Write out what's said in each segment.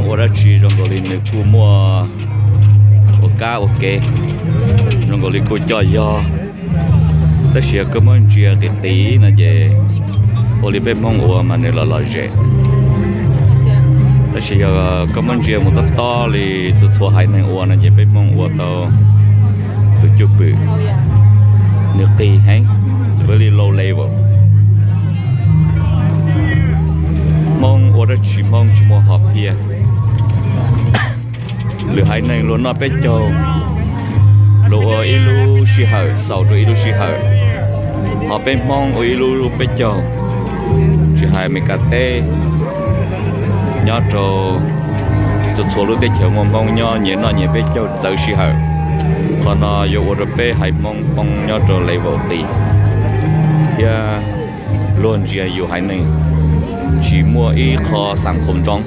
Ua dab tsi zoo nkaus li nws kuj muaj ua kab ua ke, zoo nkaus li kuj coj yog. Tab sis yog koj muab ntsia qis qis no ces ua li peb Hmoob ua mas nws los lom zem. Tab sis yog koj muab ntsia mus tob tob li txhua txhua haiv neeg ua no ces peb Hmoob ua tau tus cwj pwm nws qis heev, very low level. Hmoob ua dab tsi Hmoob tsis muaj hom phiaj. Lwm haiv neeg luag noj peb caug, luag ua ib lub sij hawm xaus rau ib lub sij hawm, ho peb Hmoob ua ib lub peb caug, tsis hais Meskas teb, nyob rau txhua txhua lub teb chaws muaj Hmoob nyob nyias noj nyias peb caug txawv sij hawm. Qhov no yuav ua rau peb haiv Hmoob poob nyob rau level qis, thiab luag ntsia yus haiv neeg tsis muaj ib qho xam khom ntsoov,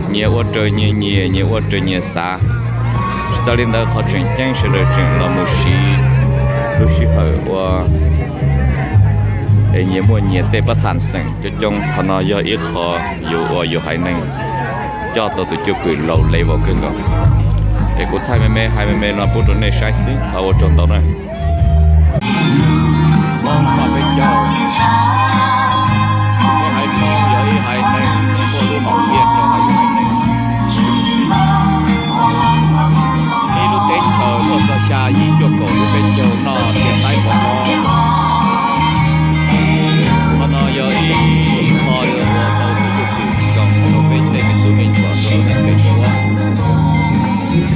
nyias ua raws nyias nyiam, nyias ua raws nyias xav. Tsis tas li ntawd qhov tseem ceeb sawv daws tseem los mus siv lub sij hawm ua es nyias muaj nyias tej pab tham xeem coob coob. Qhov no yog ib qho yus ua yus haiv neeg coj tau tus cwj pwm low level kawg nkaus. Es kuv thaij me me hais me me no pub rau nej saib xwb, thov ua tsaug ntau na. Hmoob mas peb caug, peb haiv Hmoob yog ib haiv neeg tsis muaj lub hom phiaj rau haiv yus haiv neeg. Ib lub teb chaws muaj txog xya yim cuaj kaum lub peb caug noj ntiaj teb pov pob. Qhov no yog ib qho yuav ua tau tus cwj pwm tsis zoo rau peb tej me tub me nyuam rau lub neej pem suab.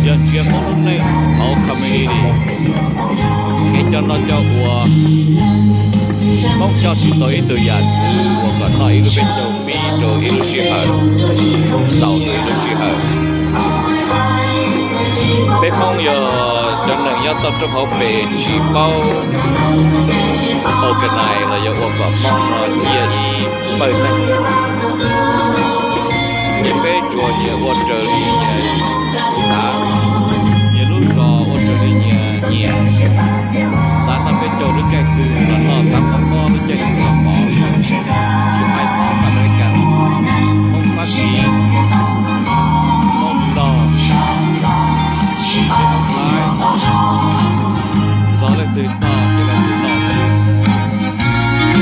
Yog ntsia Hmoob lub neej hauv community, kev coj noj coj ua, Hmoob coj tsis tau ib tug yam twg uas kom noj ib lub peb caug pib rau ib lub sij hawm, xaus rau ib lub sij hawm. Peb Hmoob yog cov neeg nyob toj roob hauv pes tsis paub organize los yog ua kom Hmoob no ciaj ib pawg neeg. Ces peb tsuas nyias ua raws li nyias xav, nyias lub zos ua raws li nyias nyiam. Xav noj peb caug lub caij twg los noj, xav pov pob lub caij twg los pov. Tsis hais Hmoob Amelikas, Hmoob Fab Kis, Hmoob Nplog, Hmoob Thaib, txog leej twg noj ces leej twg noj xwb.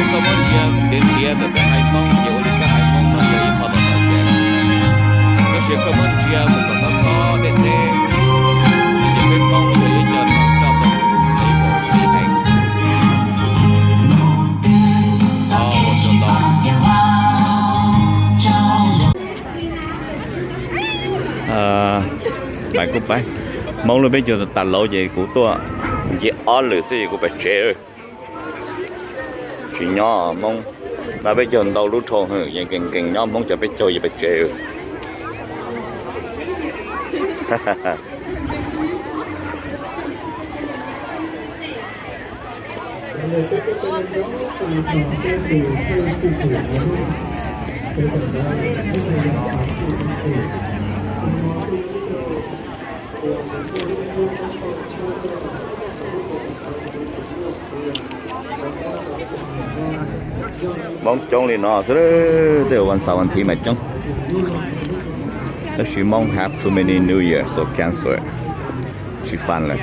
Koj muab ntsia ntiav ntiav ntawm peb haiv Hmoob ces ua li peb haiv Hmoob no yog ib qho tau tom tsev. Tab sis koj muab ntsia mus kom tau txog deb deb, ces peb Hmoob yog ib co neeg coj tau level qis heev. Hmoob lub peb caug tas laus ces kuv tuaj nce ob lwm xwb es kuv pem tsev. Tsis nyob Hmoob, no peb caug ntau lub rhau hwm, yeej nkees nkees nyob Hmoob cov peb caug yeej pem tsev. Hmoob coob li no xwb, tej uas vas xaum vas thiv mas coob. Tab sis Hmoob have too many New Year so cancel, tsis fun lawm.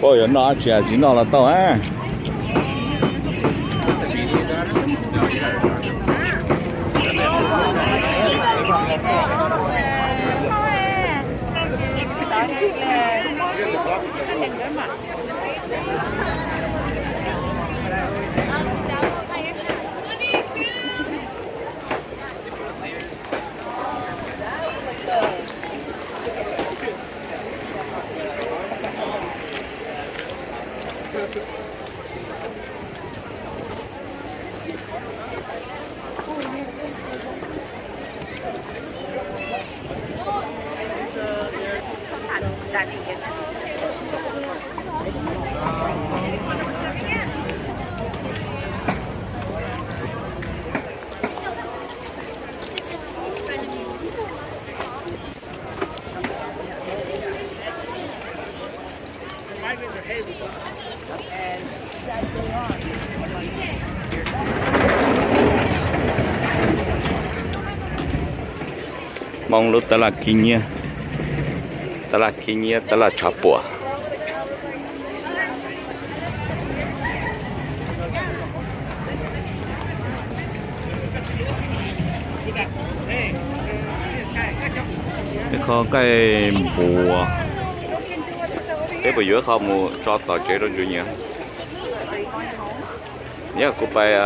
Koj yuav noj dab tsi tsis noj los tau a. Ua lub tab laj khib nyiab, tab laj khib nyiab, tab laj tshav puam. Ib qho nqaij npua, peb puas yuav ib qho mus tso tom tsev rau ntsuav nyiam? Yog kuv pais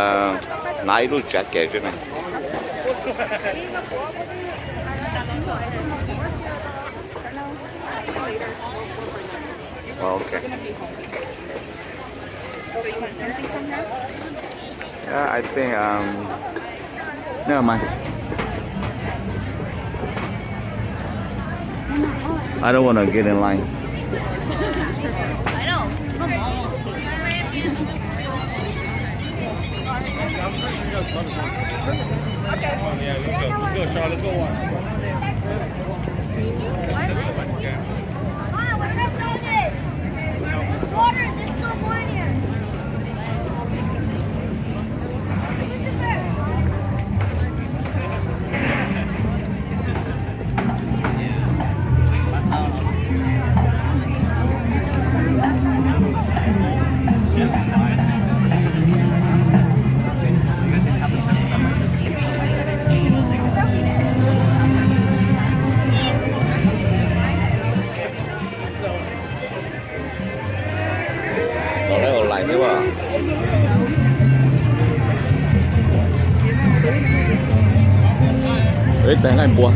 hnav ib lub tsav kem xwb na. Oh, okay. Yeah, I think, um, never mind. I don't want to get in line. Los lawv ua lais thiab as. Ib tag nqaij npua.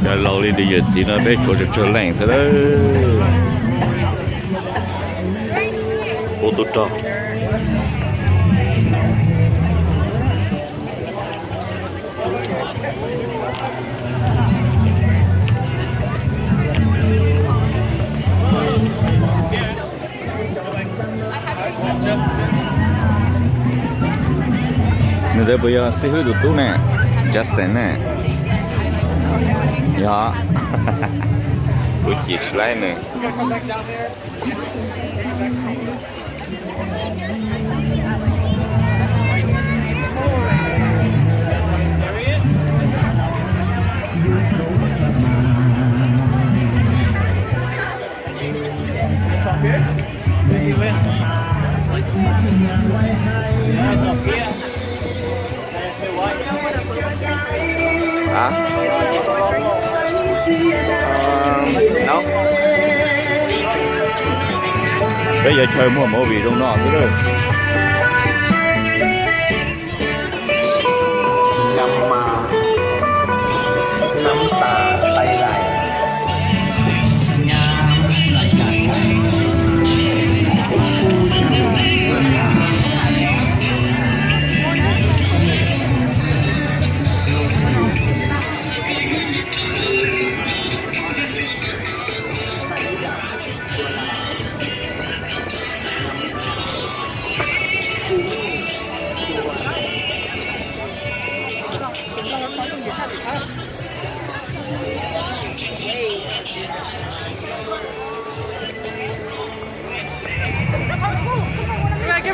Yog laus li nws yawm txiv no peb tshuav tsawg tsawg leej xwb lawm. Ub tub rog. Nws ntawd puas yog xib hwb tus tub ne? Justin ne? Yog. Kuv cim tsis laib nws. Peb yuav chaw muag movie zoo no xwb lawm.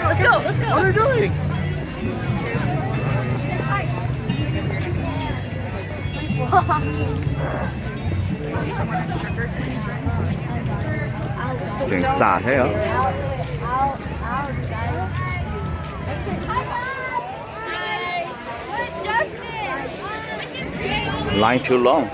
Let's go, let's go. What are you doing? Tseem xam thiab os. Line too long.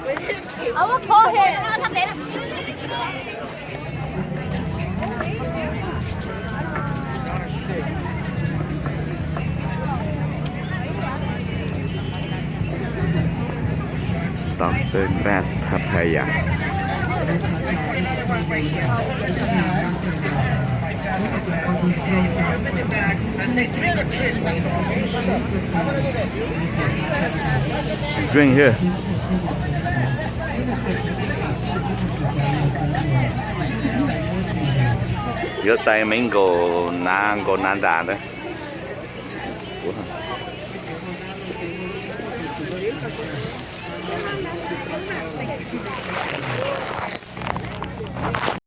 Doctor Best Papaya. Drink here. Yuav tais me nkaus na, nkaus na ntas ntawd.